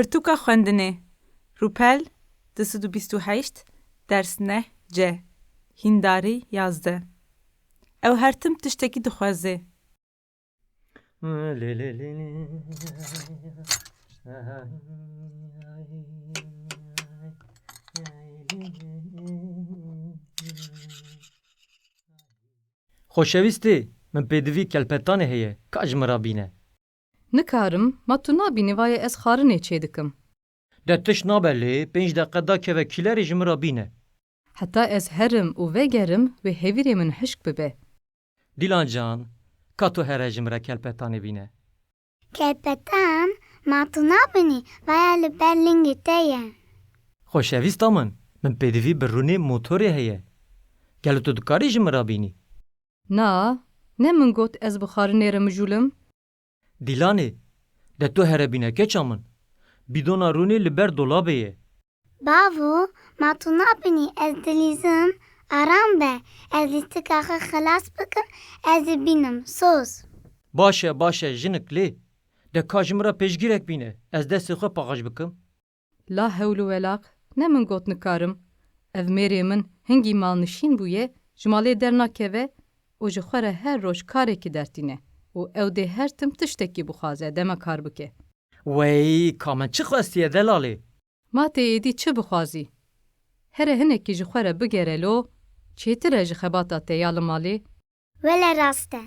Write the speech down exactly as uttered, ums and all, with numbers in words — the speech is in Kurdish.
Pirtûka xwendinê. Rûpel du sed û bîst û heşt, ders neh C. Hîndarî yazdeh. Ew her tim tiştekî dixwaze. Xoşewîstê, min pêdivî kelpetanê heye, ka ji min re bîne. Nikarim, ma tu nabînî, vaye ez xwarinê çêdikim. De tişt nabe lê, pênc deqe dakeve kîlerê ji min re bîne. Heta ez herim û vegerim, wê hevîrê min hişk bibe. Dîlan can, ka tu here ji min re kelpetanê bîne. Kelpetan, ma tu nabînî, vaya li ber lingê te ye. Xoşewîsta min, min pêdivî bi rûnê motorê heye. Gelo tu dikarî ji min re bînî? Na, ne min got ez bi xwarinê re mijûl im. Dîlanê, de tu here bîne keça min. Bîdona rûnê li ber dolabê ye. Bavo, ma tu nabînî ez dilîzim, aram be, ez lîstika xwe xilas bikim, ez ê bînim, soz. Baş e, baş e, jinik lê. De ka ji min re pêşgirek bîne, ez destê xwe paqij bikim. La hewl û welaq, ne min got nikarim. Ev mêrê min hingî malnişîn bûye, ji malê dernakeve û ji xwe re her roj karekî dertîne û ew dê her tim tiştekî bixwaze, dema kar bike. Wey, ka min çi xwestiye delalê? Ma tê êdî çi bixwazî? Here hinekî ji xwe re bigere lo, çêtir e ji xebata te ya li malê. Wele rast e.